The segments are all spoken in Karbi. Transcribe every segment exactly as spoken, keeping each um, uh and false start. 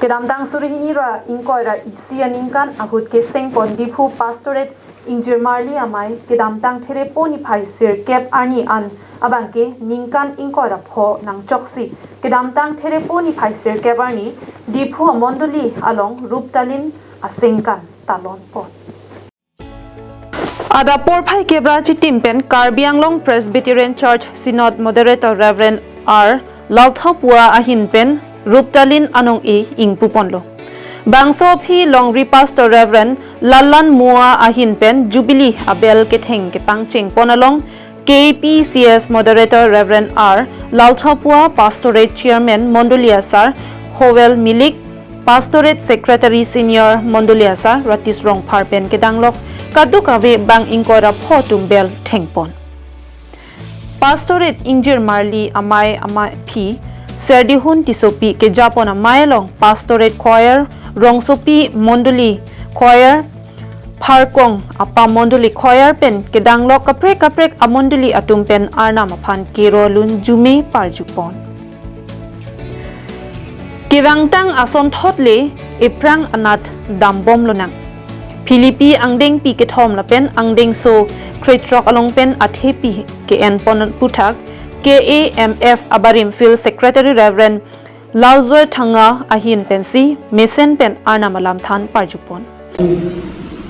Kedamtang suri hini ra ingkoi ra isi aningkan ahut kesengpon Diphu Pastorate Ingjirmarli Amei kedamtang Therepo niphai sirkep arni an abangke ningkan ingkoi ra pho nangchoksi kedamtang Therepo niphai sirkep arni Diphu amondoli along Ruptalin asengkan talonpon. Adap porphai kep ra chitim pen Karbi Anglong Presbyterian Church Synod Moderator Reverend R Lalthaopua ahin pen Ruptalin anong-e ingpuponlo. Bangso aphi longri Pastor Reverend Lallan Mua ahin pen Jubilee abel ketheng kepangchengpon along K P C S Moderator Reverend R Lalthaopua, Pastorate Chairman Mondoli Asar Howel Milik, Pastorate Secretary Senior Mondoli Asar Ratis Rongphar pen kedanglok kadokave bang ingkoi ra pho atum bel thengpon. Pastorate Ingjirmarli Amei aphi Serdihun Tissopi kejapon amei along Pastorate Choir, Rongsopi Mondoli Choir, Pharkong Apa Mondoli Choir pen kedanglok kaprek kaprek amondoli atum pen Arnam aphan kero lunjume parjupon. Kevangtang asonthot le ephrang anat dambom lonang. Philippi angdengpi kethom lapen angdengso krethrok along pen athepi ke-enpon aputhak K A M F abarim Field Secretary Reverend Laljoy Thanga ahin pensi mesen pen Arnam alam than parjupon.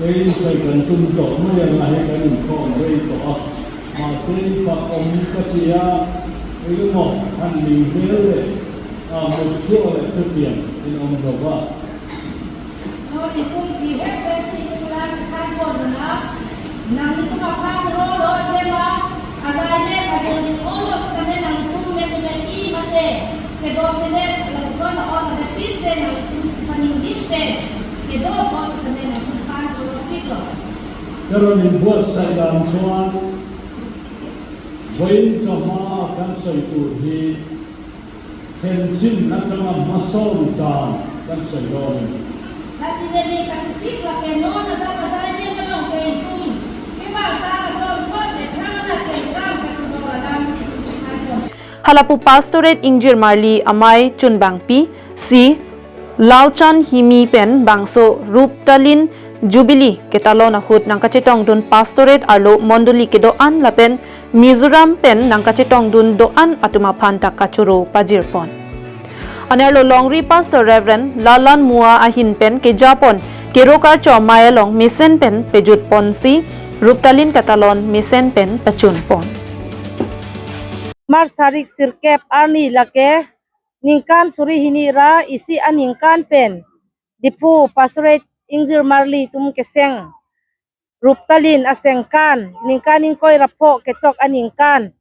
Ei sai kan tum to, maya lahe kan tum to, rei to a. Ma sei pa om ka tia, ei mo han ning hel le, a mo chuo le tu pian, in om lo ba. Nonlitum ji hep pensi itum lang than pon na. Nanglitum aphan rolo tema, ajai me kajong ni olo sitame nanglitum me me i mate. Kedo sene lapuson on ave pin pen nanglitum paning dik pen. Kedo ko sitame nanglitum aphan rolo pin lo. Karon in buat sai dam chuan, vain kama kan soi tu hi, thenchin na kama masong kan kan soi lo ni. Lasi neli kachisik lapen non adap ajai pen along ke itum kevangtang asonthot le phrang na ke ram kachijok alam si itum chikan pon. Halapu Pastorate Ingjirmarli Amei chunbangpi si Lalchan Himi pen bangso Ruptalin Jubilee ketalon ahut nangkachetongdun Pastorate arlo mondoli kedo-an lapen Mizoram pen nangkachetongdun do-an atum aphan ta kachoro pajirpon. Anerlo longri Pastor Reverend Lallan Mua ahin pen kejapon kero karcho amei along mesen pen pejutponsi Ruptalin katalon mesen pen pachunpon. March tarik sirkep arni lake ningkan suri hini ra isi aningkan pen Diphu Pastorate Ingjirmarli atum keseng Ruptalin asengkan ningkan ingkoi ra pho kechok aningkan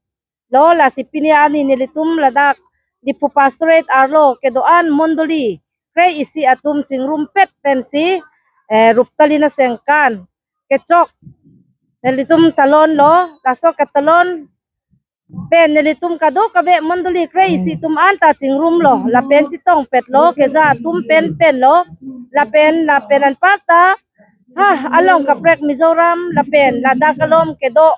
lo, lasi pini arni nelitum ladak Diphu Pastorate arlo kedo-an mondoli kre-isi atum chingrumpet pensi, eh, Ruptalin asengkan kechok nelitum talonlo. Laso ketalon pen nelitum kadokave mondoli kre-isi atum anta chingrumlo lapen chetongpetlo, keja atum pen penlo lapen lapen anparta ha along kaprek Mizoram lapen ladak along kedo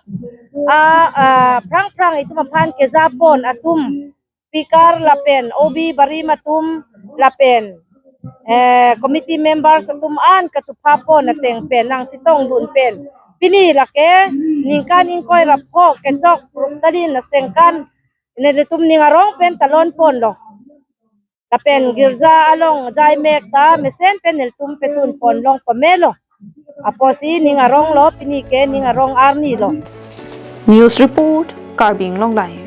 a, a phrang phrang itum aphan kejapon atum, speaker lapen O B barim atum lapen, eh, committee members atum an kachephapon ateng pen nangchetongdun pen pini lake ningkan ingkoi ra pho kechok Ruptalin asengkan nelitum ning arong pen talonponlo. Lapen girja along jai mek ta mesen pen nelitum pechunpon long pamelo. Apotsi ning aronglo, pini ke ning arong arnilo. News report, Karbi Anglong Live.